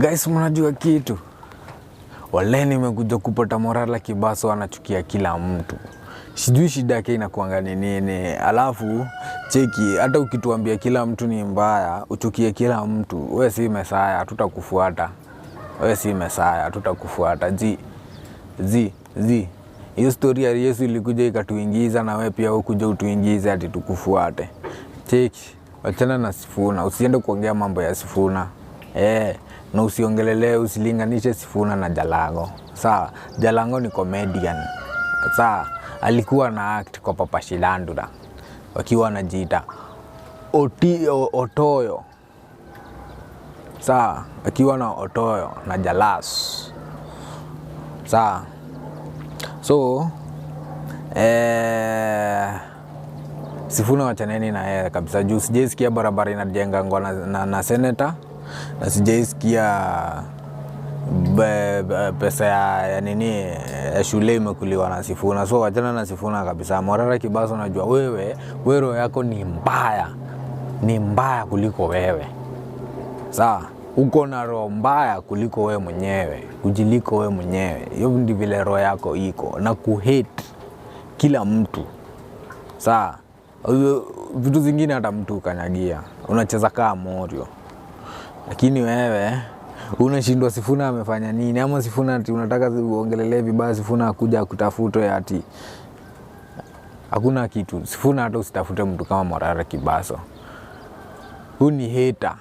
Guys, mnajua kitu wale, nimekuja kupata Morara Kebaso anachukia kila mtu, sijui shida yake inakuanga ni nini. Alafu cheki, hata ukituambia kila mtu ni mbaya, uchukie kila mtu, we si Messiah, hatutakufuata. We si Messiah, hatutakufuata. Zi zi zi, hiyo story ya Yesu ilikuja ikatuingiza, na we pia ukuja utuingize ati tukufuate. Cheki, wachana na Sifuna, usiende kuongea mambo ya Sifuna na usiongelelee, usilinganishe Sifuna na Jalango. Sawa, Jalango ni comedian. Sawa, alikuwa na act kwa Papa Shirandula wakiwa wanajiita Otoyo. Sawa, akiwa na Otoyo na Jalas. Sawa, so Sifuna wachaneni na yeye kabisa, juu sijaisikia barabara inajengangwa na senator na sijaisikia pesa ya nini ya shule imekuliwa na Sifuna. So wachana na Sifuna kabisa. Morara Kebaso, najua wewe roho yako ni mbaya, ni mbaya kuliko wewe. Sawa, uko na roho mbaya kuliko wewe mwenyewe, kujiliko wewe mwenyewe. Hiyo ndi vile roho yako iko na kuhate kila mtu. Sawa, vitu zingine hata mtu ukanyagia, unacheza kaa Morio, lakini wewe unashindwa Sifuna amefanya nini, ama Sifuna ati unataka uongelelee vibaya Sifuna akuja akutafute ati hakuna kitu. Sifuna hata usitafute mtu kama Morara Kebaso, huyu ni hater.